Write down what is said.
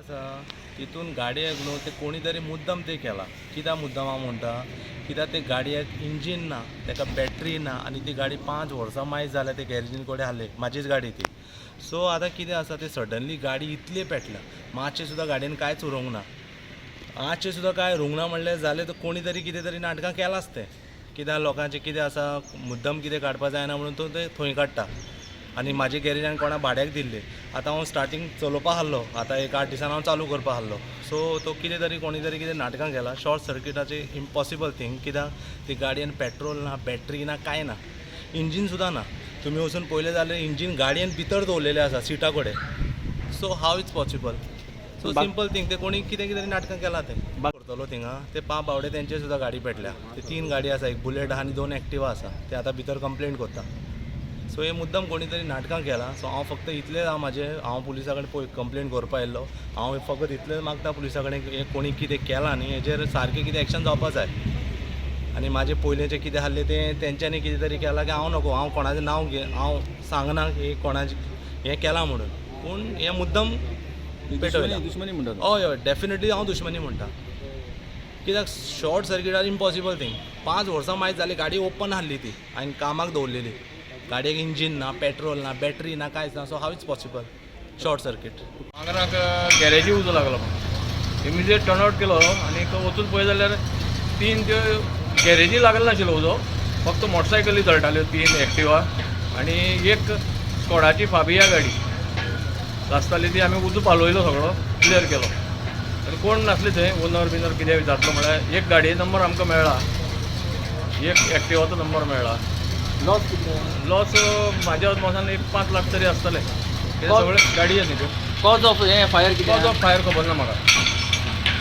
आसा तितून गाडयेक न्हू ते कोणी तरी मुद्दम ते केला. कित्याक मुद्दम हांव म्हणटा? कित्याक ते गाडयेक इंजीन ना, ताका बॅटरी ना आनी ती गाडी 5 वर्सां मायज जाल्या ते गॅरेजीन कडेन आहली. म्हाजीच गाडी ती. सो आतां कितें आसा, ते सडनली गाडी इतली पेटल्या, मातशें सुद्दां गाडयेन कांयच उरोंक ना. मातशें सुद्दां कांय उरूंक ना म्हणल्यार जालें, तर कोणी तरी कितें तरी नाटकां केलांच तें. कित्याक लोकांचें कितें आसा, मुद्दम कितें काडपा जायना म्हणून तो ते थंय काडटा. आनी म्हाजे गॅरेजान कोणा भाड्याक दिल्ली. आतां हांव स्टार्टींग चलोवपा आहलो, आतां एक 8 दिसान हांव चालू करपा आहलो. सो तो कितें तरी, कोणी तरी कितें नाटकां केलां. शॉर्ट सर्किटाचें इम्पॉसिबल थींग, कित्याक ती गाडयेन पेट्रोल ना, बॅटरी ना, कांय ना, इंजीन सुद्दां ना. तुमी वचून पळयलें जाल्यार इंजीन गाडयेन भितर दवरलेलें आसा सिटा कडेन. So how it's possible? So simple thing, ते कोणी कितें कितें नाटकां केलां तें करतलो थिंगा. ते पा बावडे, तेंचे सुद्दां गाडी पेटल्या. ते तीन गाडी आसा, एक बुलेट आहा आनी दोन एक्टिवा आसा. ते आतां भितर कंप्लेन करता. सो हे मुद्दम कोणी तरी नाटकां केलां. सो हांव फक्त इतलें, हांव म्हाजें, हांव पुलिसा कडेन पळय कंप्लेन करपा येयल्लो. हांव फकत इतलें मागता पुलिसा कडेन, हें कोणी कितें केलां न्ही, हेजेर सारकें कितें एक्शन जावपा जाय. आनी म्हाजे पयलींचें कितें आहलें तें तेंच्यांनी कितें तरी केलां की हांव नको, हांव कोणाचें नांव घे, हांव सांगना की कोणाचें हें केलां म्हणून, पूण हें मुद्दम पेटवयलां. दुश्मनी म्हणटा. हय हय डेफिनेटली हांव दुश्मनी म्हणटा, कित्याक शॉर्ट सर्किटार इम्पॉसिबल थींग. 5 वर्सां मायज जाली गाडी ओपन आहली ती, हांवें कामाक दवरलेली. गाडयेक इंजीन ना, पेट्रोल ना, बॅटरी ना, कांयच ना. So how it's possible short circuit? मांगराक गॅरेजी उजो लागलो म्हणून इमिजिएट टर्न आवट केलो आनी वचून पळय जाल्यार तीन त्यो गॅरेजी लागले नाशिल्लो उजो, फक्त मोटरसायकली जळटाल्यो, तीन एक्टिवा आनी एक स्कॉडाची फाबिया गाडी आसताली. ती आमी उजो पालोयलो, सगळो क्लियर केलो आनी कोण नासले थंय, ओनर बिनर कितें विचारतलो म्हळ्यार एक गाडये नंबर आमकां मेळ्ळा, एक एक्टिवाचो नंबर मेळ्ळा. लॉस कितले? लॉस म्हाज्या अदमासान एक 5 लाख तरी आसतले. ते सगळे गाडये न्ही त्यो. कॉज ऑफ हे फायर कितें? कॉज ऑफ फायर खबर ना म्हाका.